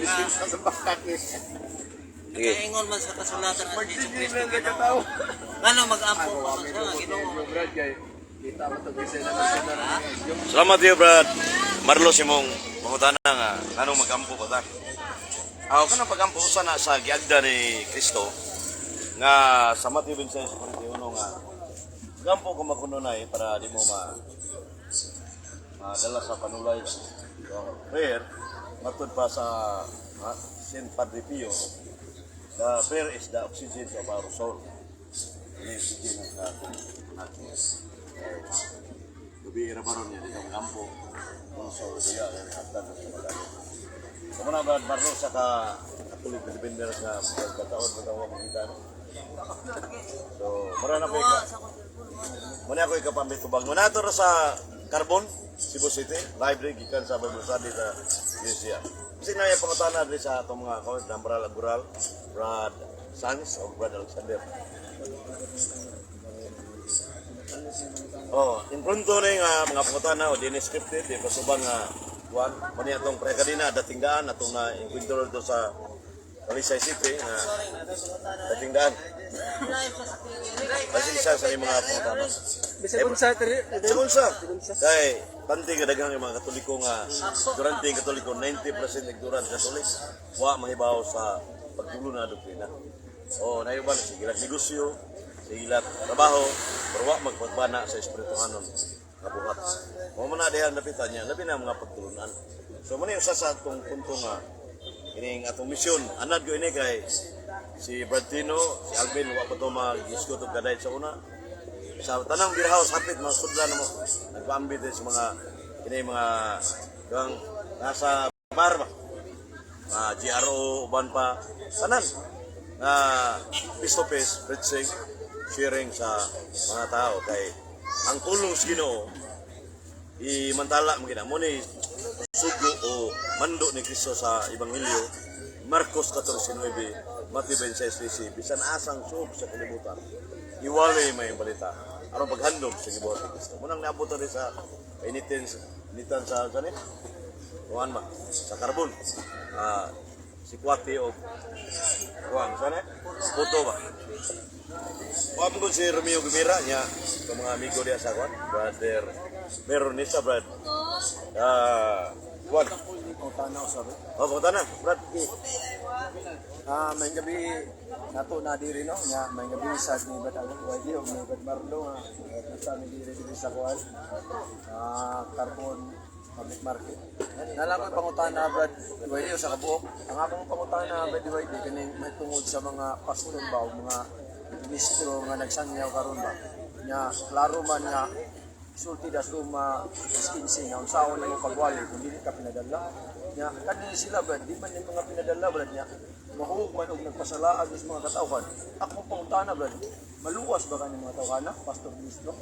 Sa bakak ni. Sige. Nakaingon man sa kasulatan at Jesu Cristo Ginoo. Ngano mag-ampo pa man siya nga Ginoo. Brad kay kita mo to bisay na na. Salamat iyo, Brad. Marlo simong pangutana nga nganong magampo pa ta. Aw kanang pagampo usa na sa giagda ni Kristo nga sa Mateo 26:41 nga gampo ka makununay para di mo madala sa panulay. So, prayer matud pa sa Saint Padre Pio, the prayer is the oxygen of our soul. Ini oxygen sa atong ating gabi ra baron niya dito ang ampo kung sa siya ang hatan sa magaling. So muna, Brad Marlo, sa ka Catholic defender sa pagkataon mo daw makita, no? So mura na ko ika. Muna ako ikapambit tubag. Muna ato ra sa Carbon, Cebu City, live rin gikan sa Bible Study sa Iglesia. Kasi na yung pangutana diri sa atong mga kawad, Brad Agural, Brad Sans, o Brad Alexander. Oh, imprunto na yung mga pangutana o di ni scripted, di pasubang nga kuan mani atong pre-kadina dating daan atong na enkwentro dito sa Talisay City nga dating daan. Kasi isa sa mga pangutana. Bisag unsa tri. Bisag unsa. Kay tanti nga daghang yung mga Katoliko nga durante ang Katoliko 90% ignorant Katolik wa mahibaw sa pagtulo na doktrina. Oh, naiban sige lang negosyo, sige lang trabaho, pero wa magpagbana sa espirituhanon nga buhat. Mao man na diha napitan niya, labi na ang mga pagtulunan. So mo na yung usa sa atong punto nga kining atong misyon. Anad ko ini kay si Brad Tino, si Alvin wa pa to mag-isgot og gaday sa una sa tanang beer house hapit mga sudlan mo nagpaambit din sa mga kini mga kang nasa bar ba, mga GRO uban pa tanan nga face to face preaching, sharing sa mga tao kay ang pulong sa Ginoo imantala mo gina mo ni sugo o mando ni Kristo sa Ebanghelyo Marcos 14:9, Mateo 26:13, bisan asang suog sa kalibutan iwalay may balita aron paghandom sa gibuhat ni Kristo. Munang naabot na sa initin initan sa sani kuan ba sa karbon, si Kwati o kuan sana puto ba. Kuan ko si Romeo Gumira niya sa mga amigo diya sa kuan brother meron ni sa Brad kuan. Pangutana usab. Oh, pangutana, Brad. May gabi nato na diri no nga may gabi sa ni Brad Alan YD o ni Brad Marlo nga nasa mi diri diri sa kuan. Carbon Public Market. Nala ko pangutana, Brad YD, o sa kabuok. Ang akong pangutana, Brad YD, kaning may tungod sa mga pastor ba o mga ministro nga nagsangyaw karon ba. Nya klaro man nga sulti das Roma 15 nga unsaon nimo pagwali kung dili ka pinadala. Nya kani sila ba di man yung mga pinadala, brad, nya mahug man og nagpasalaag sa mga katawhan. Ako pangutana, brad, maluwas ba kani mga tawhana, pastor, ministro?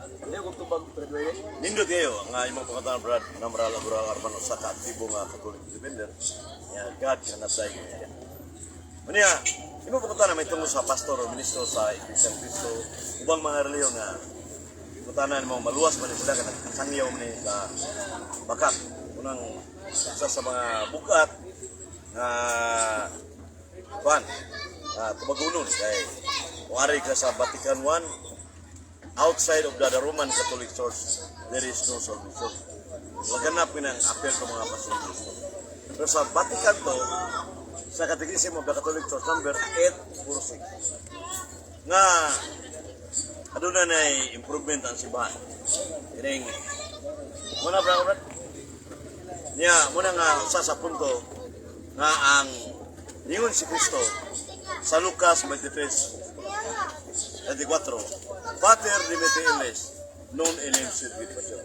Hindi ko tubag, Brad Wayne. Nindot kayo nga imong pangutana, Brad Namral Agural Arman, usa ka aktibo nga Catholic defender ya God cannot die niya. Unya, imong pangutana may tungod sa pastor o ministro sa Iglesia ni Cristo ubang mga relihiyon nga pangutana mo maluwas man ni sila kanang sangyaw man ni sa bakak. Unang isa sa mga bukat nga kuan tubagunon kay kung ari ka sa Vatican I, outside of the Roman Catholic Church, there is no salvation. Maganap ko ng apel ng mga pastor Kristo. Pero sa Vatican to, sa Catechism of the Catholic Church, number 846, nga aduna na improvement ang simbahan. Kining, muna bra, bra. Niya, muna nga usa sa punto nga ang ningon si Kristo sa Lucas 23:24, "Pater dimitte illis, non enim sit passion."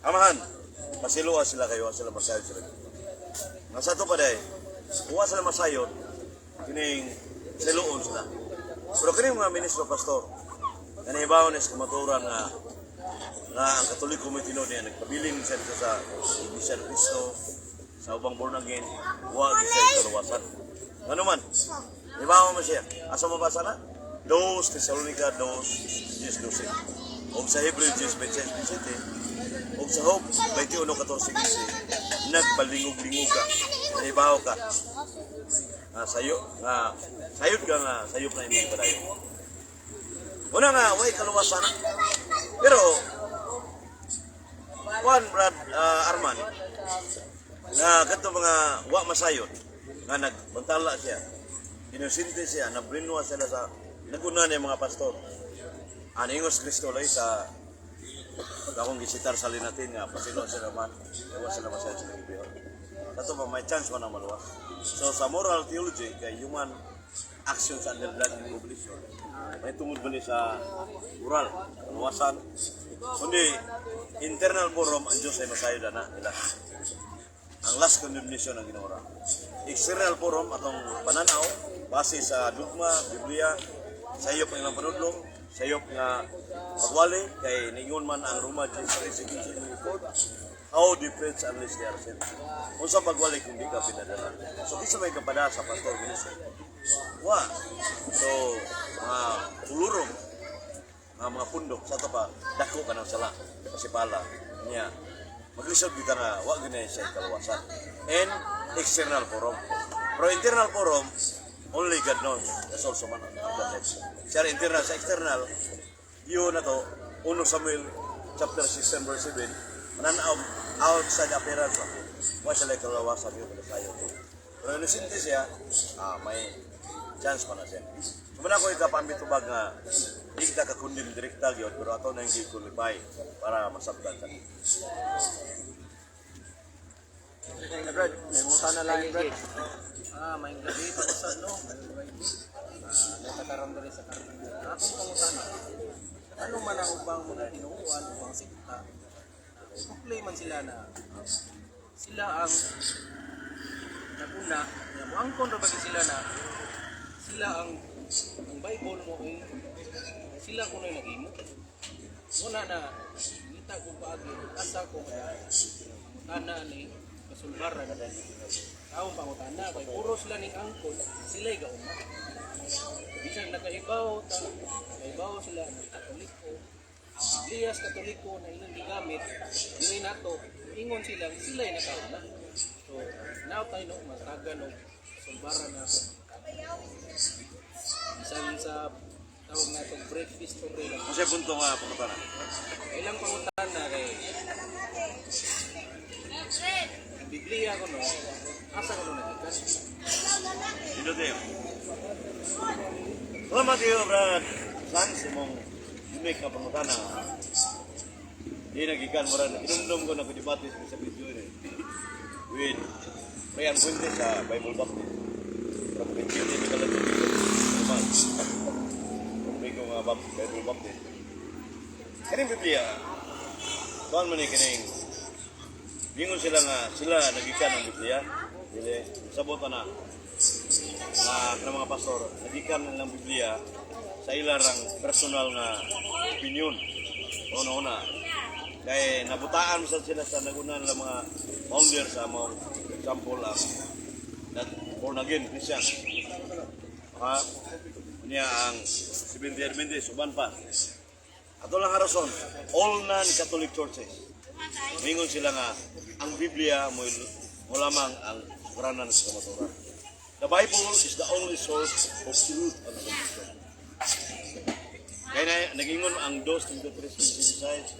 Amahan, pasiluwa sila kayo, sila masayod sila. Nasa to pa day, kuha sila masayod, kining siluon sila. Pero kining mga ministro pastor, nanihibaw ni sa kamaturan nga nga ang Katoliko may tinuod niya, nagpabilin siya dito sa Iglesia ni Cristo, sa ubang born again, wa gyud siya kaluwasan. Ano man, hibaw mo siya. Asa mabasa na? 2 Tesalonica 2:10-12. O sa Hebreo 10:26-27. O sa Job 21:14-15. Nagpalingog-lingog ka. Nahibaw ka. Nga sayo, nga sayod ka nga sayop na imong padayon. Una nga, way kaluwasan. Pero, kuan Brad Arman, nga kadto mga wa masayod, nga nagbantala siya, inosente siya, nabrinwa sila sa naguna niya mga pastor. Aningos Kristo lay sa akong gisitar sa linatin nga pasilo sila man, wa sila masayod sa gibiho. Kato pa may chance man ang maluwas. So sa moral theology kay human actions under blood and obligation, may tungod ba ni sa moral, kaluwasan, kundi internal forum ang Diyos ay masayod na nila. Ang last condemnation ang Ginoo ra. External forum atong pananaw base sa dogma, Biblia, sayop ang ilang panudlo, sayop nga pagwali kay ningon man ang Roma 10:3, "How they preach unless they are sent?" Unsa pagwali kung di ka pinadala? So kinsa may kapada sa pastor minister? Wa. So mga kulurom nga mga pundok sa pa dako ka ng sala pasipala niya, maglisod kita nga wa gyud siya kaluwasan and external forum. Pero internal forum, only God knows. That's also man God. Siya internal sa external yun na to 1 Samuel chapter 6 verse 7, mananaw outside appearance ba wa siya kaluwasan yun sayo. Pero inosente siya, may chance pa na siya. So muna ko ikapambit tubag nga di kita ka-condemn direkta gyud, pero ato na yung qualify para masabtan sa Eh, Brad, may muta na lang, Brad. Ah, may gabi pa sa no. Nakakaroon diri sa karon. Akong pangutana. Ano man ang ubang mga tinuohan, ubang sekta? Kuplay man sila na sila ang naguna, nga moangkon ra ba sila na sila ang Bible mo ay sila kuno'y naghimo. Muna na ngita ko paagi asa ko kaya pangutana ni kasulbaran. Taong pangutana kay puro sila ning angkon, sila'y gauna. Bisan nakaibaw ta, nakaibaw sila ng Katoliko. Ang Biblias Katoliko na ilang gigamit, dili nato, ingon sila, sila'y nakauna. So, now tayo no, matagan og kasulbaran na bisan sa tawag nato brief history lang. Kasi punto nga pangutana. Ilang pangutana kay ang Biblia ko no, asa ko no nagikan? Dito tayo. Salamat iyo, Brad. Sans, imong unique nga pangutana. Di nagikan mo rin. Inumdum ko na ko debate sa video eh. With Ryan Fuentes sa Bible Baptist. From Virginia, di ka lang normal. From ko nga Bible Baptist. Kaning Biblia, kuan man ni kaning bingon sila nga sila nagikan ang Biblia. Dili, sabot na nga kanang mga pastor nagikan ng Biblia sa ilarang personal nga opinion. Una-una. Kay nabutaan sa sila sa nagunan ng mga founder sa mga example ang that born again Christian. Ha? Unya ang Seventh Adventist, uban pa. Ato lang ang rason, all non-Catholic churches. Mingon sila nga, ang Biblia mo lamang ang sukaranan sa kamatuoran. The Bible is the only source of truth and salvation. Kaya na, nagingon ang 2.23.16,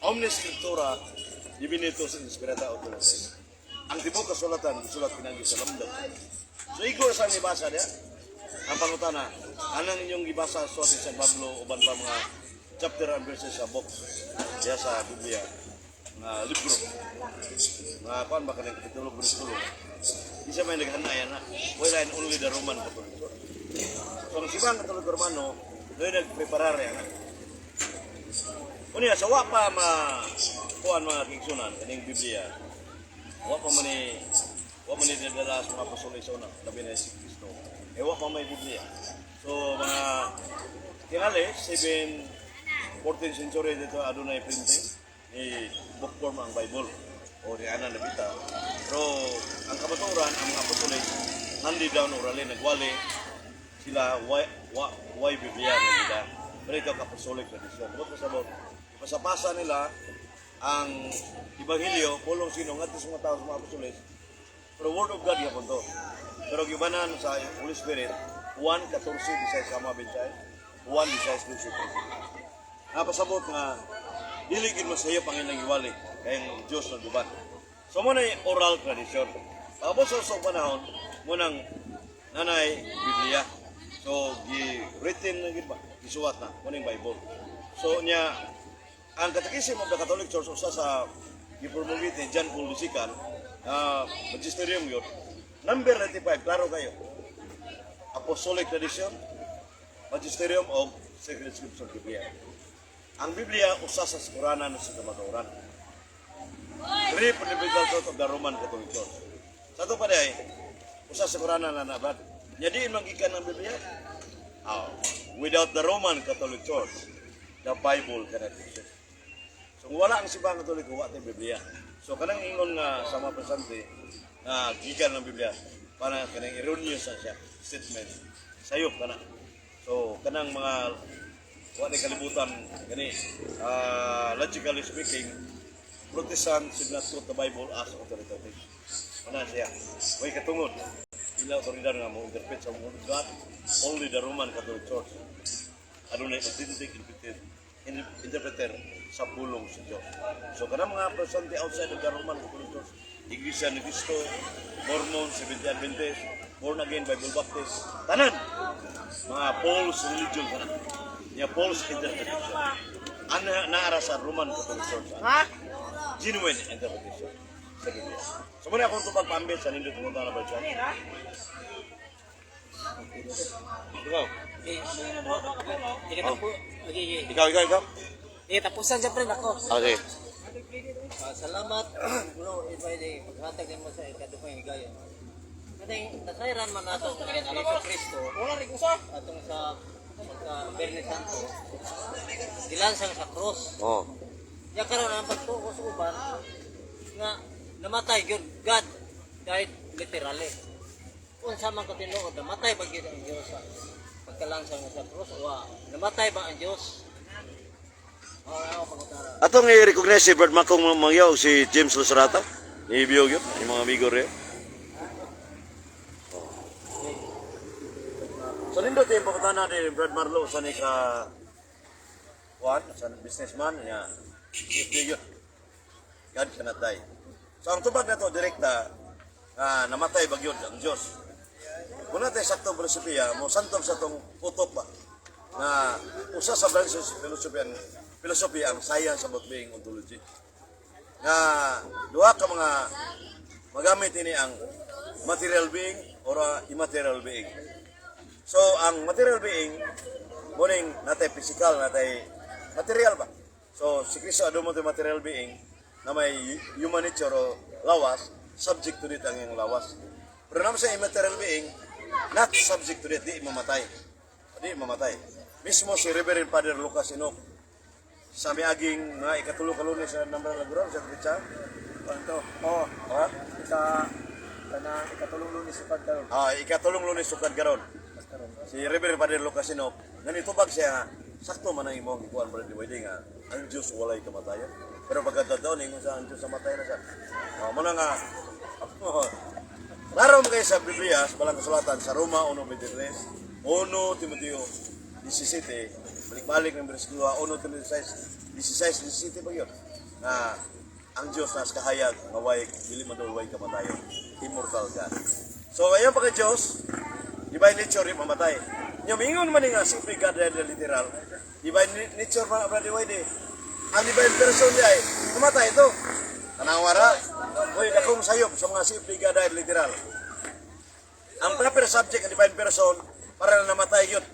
"Omnis scriptura divinitus inspirata autoritas." Ang tibuok kasulatan, gisulat pinagi sa lamdaw. So igor sa nibasa niya, ang pangutana, anang inyong gibasa sa San Pablo uban pa mga chapter and verses sa book diya sa Biblia nga libro nga kuan ba kanang kapitulo bersikulo, di siya may naghanayan na wala and only the Roman Catholic Church. So ang Sibang Katoliko Romano doon nagpreparar yan. Unya sa wa pa ma kuan mga kigsunan kaning Biblia, wa pa man ni dala sa mga apostol sa una, labi na si Kristo, eh wa pa may Biblia. So mga tingali 7 14th century dito adunay printing ni book form ang Bible o di ana nabita. Pero ang kamatuoran, ang mga apostoles handed down orally, nagwali sila, why Biblia nga nila. Pero ito apostolic tradition. Pero pasabot ipasapasa nila ang ebanghelyo pulong sino ngadto sa mga tao sa mga apostoles. Pero Word of God gyapon to. Pero gibanan sa Holy Spirit, 1:14 16 sama 26, 1 16 12 13. Napasabot nga dili gid masayop ang ilang giwali kay ang Dios naguban. So mo na yung oral tradition. Tapos sa panahon mo nang nanay Biblia. So gi written na gid ba? Gisuwat na mo ning Bible. So niya ang Catechism of the Catholic Church, usa sa gipromulgate ni John Paul II, magisterium yun. Number 95, klaro kayo. Apostolic tradition, magisterium o Sacred Scripture, Biblia. Ang Biblia usa sa sukuranan sa kamatuoran. Three fundamental truth of the Roman Catholic Church. Sa ato pa diay, usa sa sukuranan na na, Brad. Nya diin man gikan ang Biblia? Ah, without the Roman Catholic Church, the Bible cannot exist. So kung wala ang Simbahang Katoliko, wala tayong Biblia. So kanang ingon nga sa mga presente na gikan ng Biblia, para kanang erroneous na siya statement. Sayop kana. So kanang mga wa ni kalibutan gani, logically speaking, Protestant should not quote the Bible as authoritative. Mana siya. Way katungod. Ila otoridad nga mo interpret sa Word of God, only the Roman Catholic Church adunay authentic interpreter sa pulong sa Diyos. So kanang mga Protestante outside of the Roman Catholic Church, Iglesia ni Cristo, Mormon, Seventh Adventist, Born Again, Bible Baptist, tanan mga false religion kana. Nya false interpretation. Ana naara sa Roman Catholic Church. Ha? Genuine interpretation sa Biblia. So muna akong tubag paambit sa nindot mo na ba siya? Ikaw. Okay. Okay. Ikaw, ikaw, ikaw. Eh, tapusan siya, friend ako. Okay. Ah, salamat, bro, ibay paghatag nimo sa ikaduhang higayon. Kaning nasayran man nato si Jesu Kristo. Atong sa pagka Biyernes Santo. Gilansang sa cross. Oh. Ya karon ang pagtuo sa uban nga namatay gyud, God died literally. Unsa man katinuod, namatay ba gyud ang Dios sa pagkalansang sa cross o namatay ba ang Dios? Oh, ako pangutana. Atong i-recognize si Brad Macong Mangyaw, si James Lucerata, ni Ibiyog yun, yung mga amigo rin. So nindot yung pangutana ni Brad Marlo sa ni ka Juan, sa businessman niya. Ibiyog yun. God cannot die. So ang tubag na to, direkta, nga namatay ba gyud ang Diyos? Kung natin saktong filosofiya, mo santong sa tong utok ba, na usa sa branches philosophy ang science about being, ontology. Nga duha ka mga magamit ini, ang material being or immaterial being. So ang material being muning natay physical, natay material ba. So si Kristo adto mo material being na may human nature o lawas, subject to death ang iyang lawas. Pero naman sa immaterial being, not subject to death, di mamatay. Di mamatay. Mismo si Reverend Father Lucas Enoch sa miaging mga ikatulo ka Lunes sa number laguran sa Tritsa. Ano to? Oh, Ha? ika kana ikatulong Lunes sukad karon. Ah, ikatulong Lunes sukad karon. Karon. Si Reverend Father Lucas Enoch, nganitubag siya nga, sakto man ang imong gikuan, Brother Dewey, nga ang Diyos walay kamatayon. Pero pagkatataon, ingon sa ang Diyos namatay na siya. Ah, muna nga, klaro mo kayo sa Biblia, sa Balang Kasulatan, sa Roma 1.23, 1 Timoteo 17, balik-balik ng bersikulo 1 Timoteo 6, 16, 17 ba yun? Na ang Diyos nas kahayag, nga way, dili man daw way kamatayon. Immortal God. So, ayan pa kay Diyos, divine nature yung mamatay. Nya mingon man nga simply God died literal. Divine nature man, brother Wade. Ang divine person niya ay namatay ito. Tanawara. Uy, dakong sayop sa mga simply God died literal. Ang proper subject ng divine person para na namatay yun.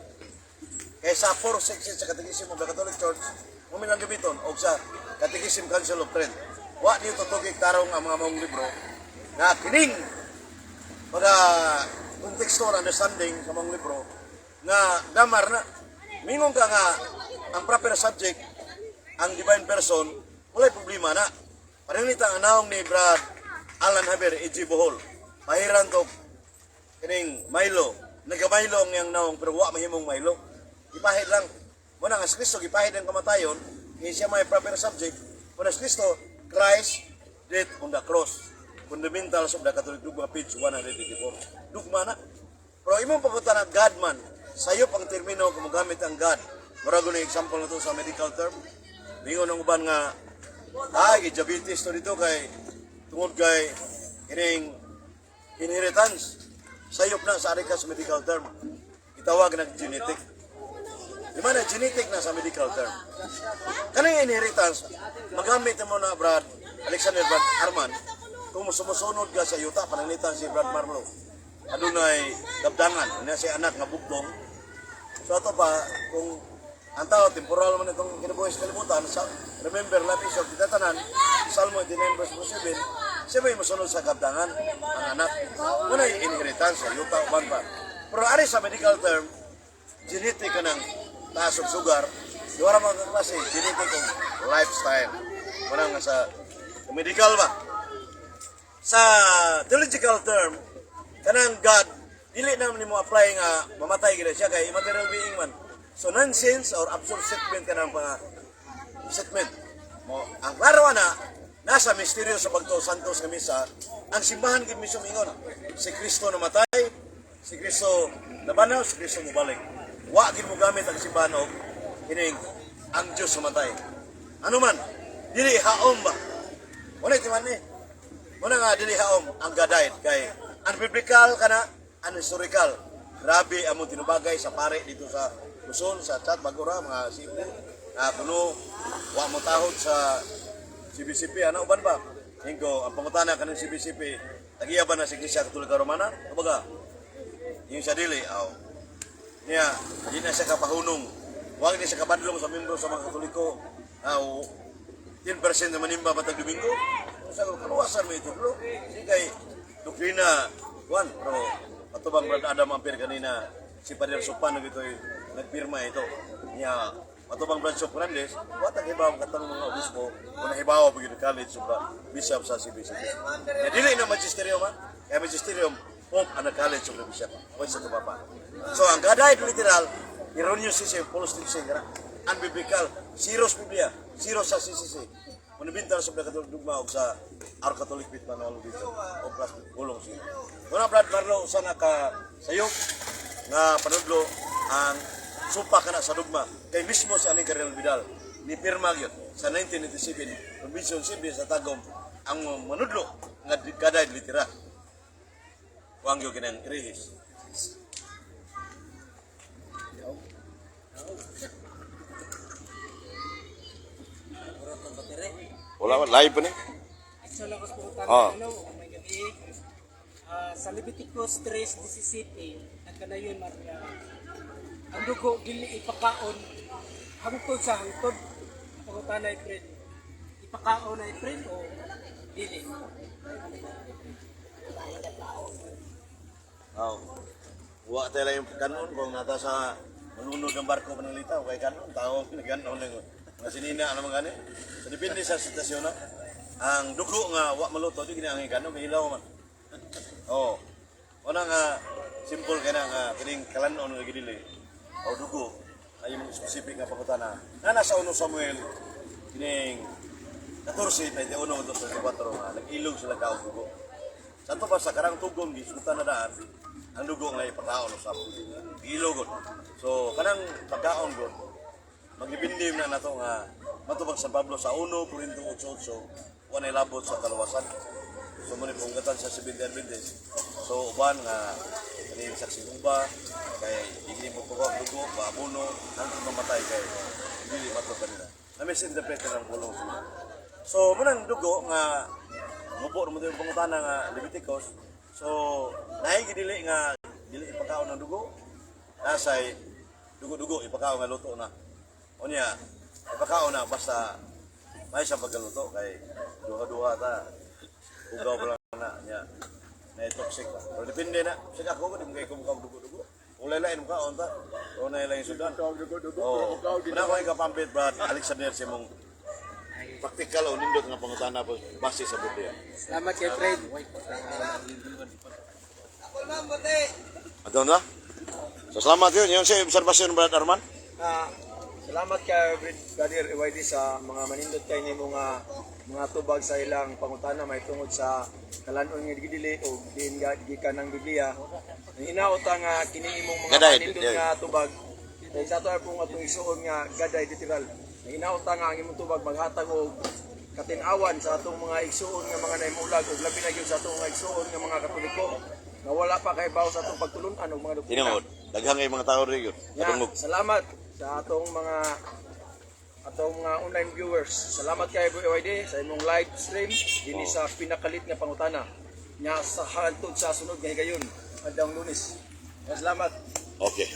Kaya sa four sections sa Catechism of the Catholic Church, mo lang gamiton og sa Catechism Council of Trent. Wa niyo tutugig tarong ang mga maong libro nga kining mga contextual understanding sa mga libro nga damar na mingon ka nga ang proper subject ang divine person, walay problema na. Parinita ang naong ni Brad Alan Javier E.G. Bohol. Pahiran to kining Milo. Nagamaylo ang iyang naong pero wa mahimong Milo. Gipahid lang. Muna nga si Kristo gipahid ang kamatayon, kay siya may proper subject. Muna si Kristo, Christ death on the cross. Fundamentals of the Catholic Dogma, page 184. Dugma na. Pero imong pagkutana, God man, sayop ang termino kung mogamit ang God. Murag na example na to sa medical term. Mingon ang uban nga, ay, diabetes to dito kay tungod kay kining inheritance. Sayop na sa arikas medical term. Gitawag na genetic. Di ba na genetic na sa medical term? Kaning inheritance, magamit mo na Brad Alexander, Brad Arman, kung sumusunod ka sa yuta, pananglitan si Brad Marlo. Adunay dabdangan, na si anak nga bugtong. So ato pa, kung ang tao, temporal man itong kinabuhi sa kalibutan, sa, remember, life is short, kita tanan, Salmo 89 verse 7, siya ba'y masunod sa kabdangan, ang anak. Muna yung inheritance, sa yuta, uban pa. Pero ari sa medical term, genetic ka ng taas og sugar, di wala mga kaklase, genetic og lifestyle. Muna nga sa medical ba? Sa theological term, kanang God, dili na nimo apply nga mamatay gid siya kay immaterial being man. So nonsense or absurd statement kanang mga statement. Mo ang klaro na nasa misteryo sa pagtuo santos nga misa, ang simbahan gid mismo ingon, si Kristo namatay, si Kristo nabanaw, si Kristo mobalik. Wa gid mo gamit ang simbahan og kining ang Dios namatay. Ano man, dili haom ba? Wala timan ni. Muna nga dili haom ang God died kay unbiblical kana, unhistorical. Grabe among tinubagay sa pare dito sa Luzon, sa chat Bagura, mga Cebu. Na kuno wa mo tahod sa CBCP ano uban ba? Ingko ang pangutana kanang CBCP, tagiya ba na sa Iglesia Katolika Romana? Kumbaga, yung sa dili aw. Niya, di na siya kapahunong. Wag ni siya kabadlong sa membro sa mga Katoliko. Aw, 10% na manimba matag Domingo. Sa kaluwasan mo ito, bro. Hindi kay doktrina, Juan, pero atubang Brad Adam Ampere kanina, si Padre Sopan nag ito'y nagpirma ito. Niya, atubang Brad Sop Fernandez, watag hibaw ang katang mga obispo, kung nahibaw pag college sa bishop sa CBCP. Niya, dili na magisterium man, kaya magisterium, Pope ang college of the bishop. Wala sa papa. So, ang God died literal, erroneous siya, false teaching, kana. Unbiblical, zero sa Biblia, zero sa CCC. Manubintal sa Catholic Dugma o sa Our Catholic Faith Manual dito o plus gulong sila. Una Brad Marlo, usa na ka sayop nga panudlo ang supa kana sa dugma kay mismo si aning Cardinal Vidal ni pirma gyud sa 1987 Convention CB sa Tagum ang manudlo nga God died literal. Kuang gyud kinang rihis. Wala man live pa ni. So lang ko pangutana, ano, may gabi. Ah, sa Leviticus 3:17, nagkanayon Maria. Ang dugo dili ipakaon hangtod sa hangtod. Ang pangutana ay friend. Ipakaon ay friend o dili? Oh. Wa tayo lang yung kanon kung nata sa manunod ng barko pananglita kay kanon tao naganon lang mga sinina ano mga gani. So depende sa sitwasyon na. Ang dugo nga wa maluto di gini ang kanon hilaw man. Oh. Una nga simple kay na nga kining kalanon nga gidili o dugo ay yung specific nga pangutana. Na nasa 1 Samuel kining 14, 21 to 34 nga nag-ilog sila kaog dugo. Sa ato pa sa karang tugon gisutan na daan ang dugo nga ipakaon usab. Gilogon. So kanang pagkaon god magdepende na nato nga matubag San Pablo sa 1 Corinto 8:8 wa nay labot sa kaluwasan. So mo ni punggatan sa Seventh Adventist. So uban nga kani saksi uba kay di mo tugo ang dugo maabuno hangtod mamatay kay dili matod kanila. Na misinterpret na ang pulong sila. So munang dugo nga mubo mo yung pangutana nga Leviticus. So naay gidili nga dili ipakaon ng dugo. Nasay dugo-dugo ipakaon nga luto na. Unya ipakaon na basta may sa pagkaluto kay duha-duha ta. Ugaw pa lang na nya na toxic ba. Pero depende na. Sig ako di mo kay kumukaw dugo-dugo. Ulay lain mo kaon ta. O na lang yung sudan. Dugo-dugo, Oh, ugaw din. wala ko ikapampit Brad Alexander sa imong praktikal o nindot nga pangutana po base sa Biblia. Salamat kay friend. Ato na? So salamat yun. Yung sa obserbasyon Brad Arman. Ah, Salamat kay Brother EYD sa mga manindot kay nimo nga mga tubag sa ilang pangutana may tungod sa kalan-on nga gidili o diin ga gikan ng Biblia. Ang hinaot nga kini imong mga Gaday, manindot yeah. nga tubag kay sa ato ay pong atong igsuon nga gaday literal. Ang hinaot nga ang imong tubag maghatag og katin-awan sa atong mga igsuon nga mga naimulag ug labi na gyud sa atong mga igsuon nga mga Katoliko nga wala pa kay sa atong pagtulun-an og mga doktrina. Tinuod, daghang kay mga tao rin yun. Ya, Kadungog. salamat sa atong mga online viewers. Salamat kay Bro EYD sa imong live stream dinhi sa pinakalit nga pangutana. Nya sa hantod sa sunod nga higayon, adlaw Lunes. Ya, salamat. Okay.